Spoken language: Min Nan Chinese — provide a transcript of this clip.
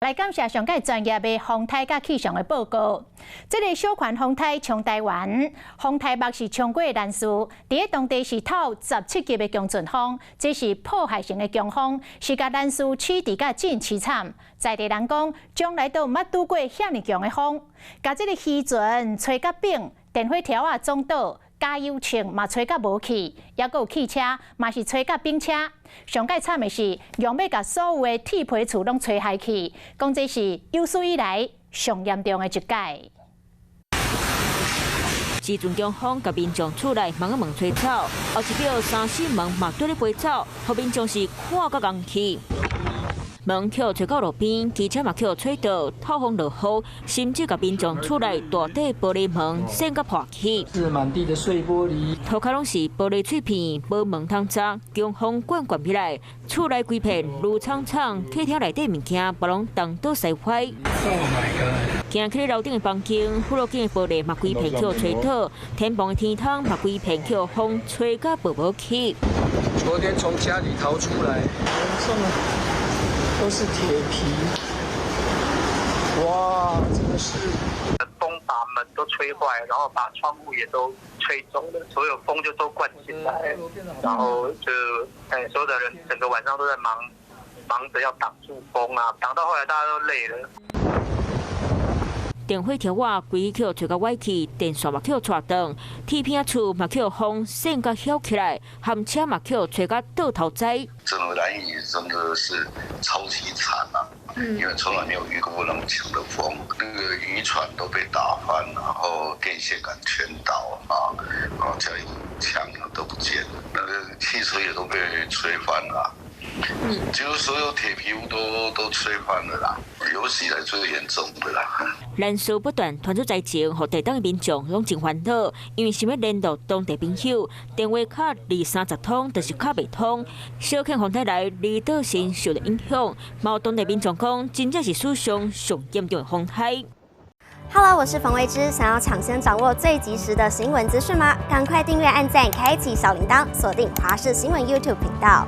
來感謝上蓋專業的風颱佮氣象的報告。這个小環風颱衝台灣，風颱目是衝過蘭嶼，佇咧當地是透17級的強陣風，這是破壞性的強風，是共蘭嶼起佇甲真淒慘。在地人講，從來都毋捌拄過遐爾強的風，共這个漁船吹甲反，電火柱仔總倒。加油銃嘛吹甲無去，猶閣有汽車嘛是吹甲反車。上蓋慘的是，用欲共所有的鐵皮厝攏吹害去，講這是有史以來上嚴重的一擺。這陣強風共民眾厝內門仔門吹走，後一秒三四門嘛綴咧飛走，予民眾是看甲戇去。門予吹到路邊，機車嘛予吹倒，透風落雨，甚至共民眾厝內大塊玻璃門扇甲破去。是滿地的碎玻璃，塗跤攏是玻璃碎片，無門通閘，強風灌灌起來，厝內規片攄蒼蒼，客廳內底物件嘛攏東倒西歪。 Oh my god！行去樓頂的房間，輔路鏡的玻璃嘛規片予吹倒，天棚的天窗嘛規片予風吹甲薄薄去。昨天從家裡逃出來，嚴重啊！都是鐵皮，哇，真的是。風把門都吹壞，然後把窗戶也都吹走了，所有風就都灌進來，然後就，所有的人整個晚上都在忙，忙着要擋住風啊，擋到後來大家都累了。電火柱仔規予吹甲歪去，電線嘛予掣斷，鐵片厝嘛予風扇甲掀起來，含車嘛予吹甲倒頭栽。整個蘭嶼真的是超級慘啊！因為從來沒有遇過那麼強的風，那個漁船都被打翻，然後電線桿全倒啊，然後加油槍都不見了，那個汽車也都被吹翻了。幾乎所有鐵皮屋都吹翻了啦，有史以來最嚴重的啦。連續不斷傳出災情，予地東的民眾攏真煩惱，因為想欲聯絡當地朋友，電話敲二三十通，就是敲袂通。小犬風颱來，離島先受著影響，嘛當地民眾講，真正是史上上嚴重的風災。 Hello，我是馮維之，想要搶先掌握最及時的新聞資訊嗎？趕快訂閱、按讚、開啟小鈴鐺，鎖定華視新聞 YouTube 頻道。